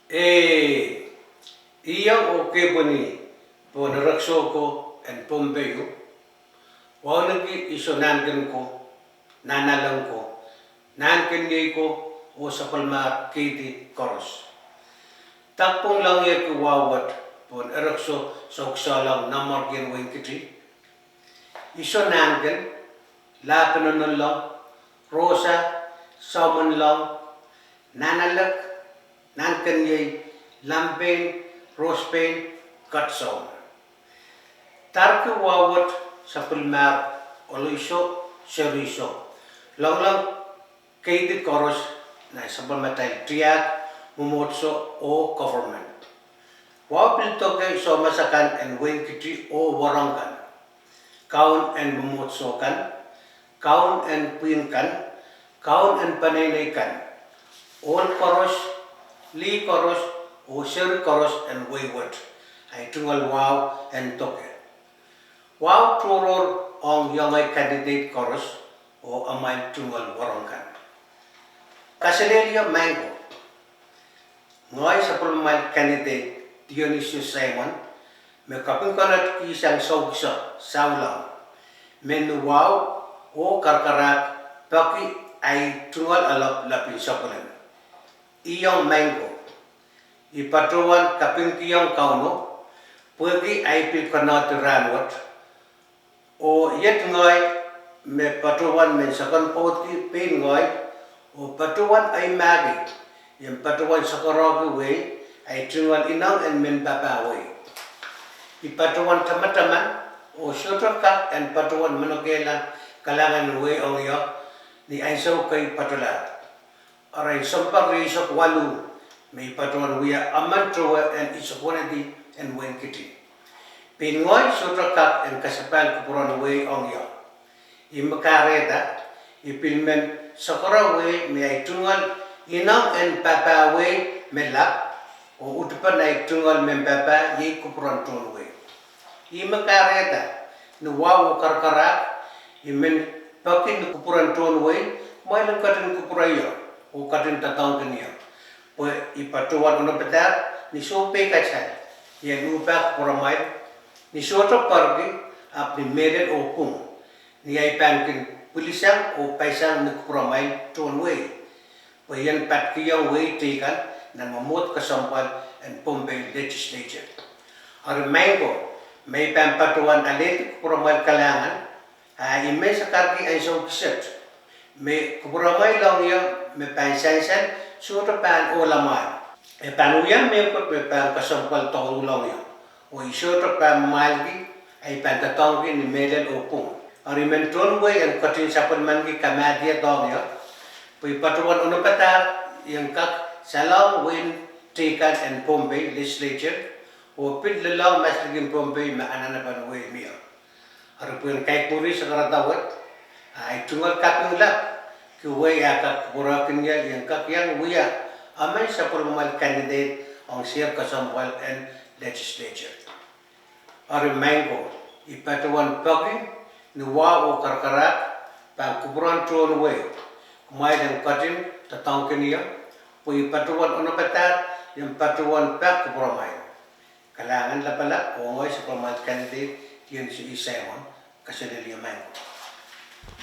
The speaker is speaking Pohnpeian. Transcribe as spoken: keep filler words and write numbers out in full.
Eh, I iang oh kepwini pohn erekiso ko en Pohnpei, wauneki iso nahnken ko, nahnalek ko, nahnken iei ko, oh sapwellimahr Keidi koaros. Dakpwung loangieki wahu wet pohn erekiso soukisoahlong nanmwarkien wehin Kiti. Iso nahnken, Lahpenonolong, Rosa, Saumenlong, Nahnalek, nahnken iei, Lampein, Rospein, Katsoun. Darki wahu wet sapwellimahr oloiso, seriso, loanglong Keidi koaros, nan sapwellimatail tiahk, mwomwohdiso oh government. Wahu pil doke soumas akan en wehin Kiti oh warohng kan, kaun en mwomwohdiso kan, kaun en pwihn kan, kaun en peneinei kan, ohl koaros, lih koaros, oh seri koaros en wehi wet. Ahi tungoal wahu en doke. Wahu tohrohr ong iengei candidate koaros oh amwail tungoal warohng kan. Kaselehlie maing ko. Ngehi sapwellimamwail candidate Dionisio Saimon, me kaping konehng sang soukiso, Saulahn, me ni wahu oh karakarahk peki ahi tungoal alap lapin sapwellim. Iong maing ko, I patohwan kapingkihong Kauno pwehki ahi pil konehdi rahnwet, oh iet ngehi me patohwan men sokonkihdi pein ngehi, oh patohwan ahi mahki I en patohwan sakarahki wehi, ahi tungoal ineng en men papah wehi. I patohwan tamataman oh sohte kak en patohwan manokehla kalahngan en wehi ong ie ni ansou kei patohlahr. Arail sounpar rieisek waluh me I patohwan wia emen towe en isokonedi en wehin Kiti. Pein ngehi sohte kak en kasapahl kupwuren wehi ong ie. I me kahrehda, I pil men sakara wehi me ahi tungoal ineng en papah wehi me lap, oh utupen ahi tungoal men papah iei kupwuren tohn wehi. I me kahrehda, ni wahu oh karakarahk, I men peki ni kupwuren tohn wehi, kumwail en ketin kupwure ie, oh ketin doadoahngkin ie. Pwe I patohwan onopadahr ni sohpeikatail, I en uhpah kupwuramwail, ni sohte poarki, ahpw ni mehlel oh pwung, ni ahi pahn kin pwilisang oh paisang ni kupwuramwail tohn wehi. Pwe I en patkihong wehi teikan nan mwomwohd kesempwal en Pohnpei Legislature. Eri maing ko, ma I pahn patohwan alehdi kupwuramwail kalahngan, a I men sakarki ansou kiset me kupwuramwail ong ie me pahn sansal sohte pahn ohla mwahl. E pahn wia mehkot me pahn kesempwal douluhl ong ie, oh I sohte pahn mwahlki, ahi pahn doadoahngki ni mehlel oh pwung. Eri I men tohn wehi en ketin sapwellimaniki kamahdier ong ie, pwe I patohwan onopadahr I en kak salong wehin teikan en Pohnpei Legislature, oh pil lelohng maslikin Pohnpei me anahnepen wehi mie. Eri pwehn kaikumwuri sakarada wet, ahi tungoal kaping lap, ki wehi ah kak kupwurehkin ie I en kak iang wia emen sapwellimamwail candidate ong sehr kesempwal en Legislature. Eri maing ko, I patohwan peki ni wahu oh karakarahk pahn kupwuren tohn wehi, kumwail en ketin doadoahngkin ie, pwe I patohwan onopadahr I en patohwan pak kupwuramwail. Kalahngan lapalap ong ngehi sapwellimamwail candidate Dionisio E. Saimon. Kaselehlie maing ko.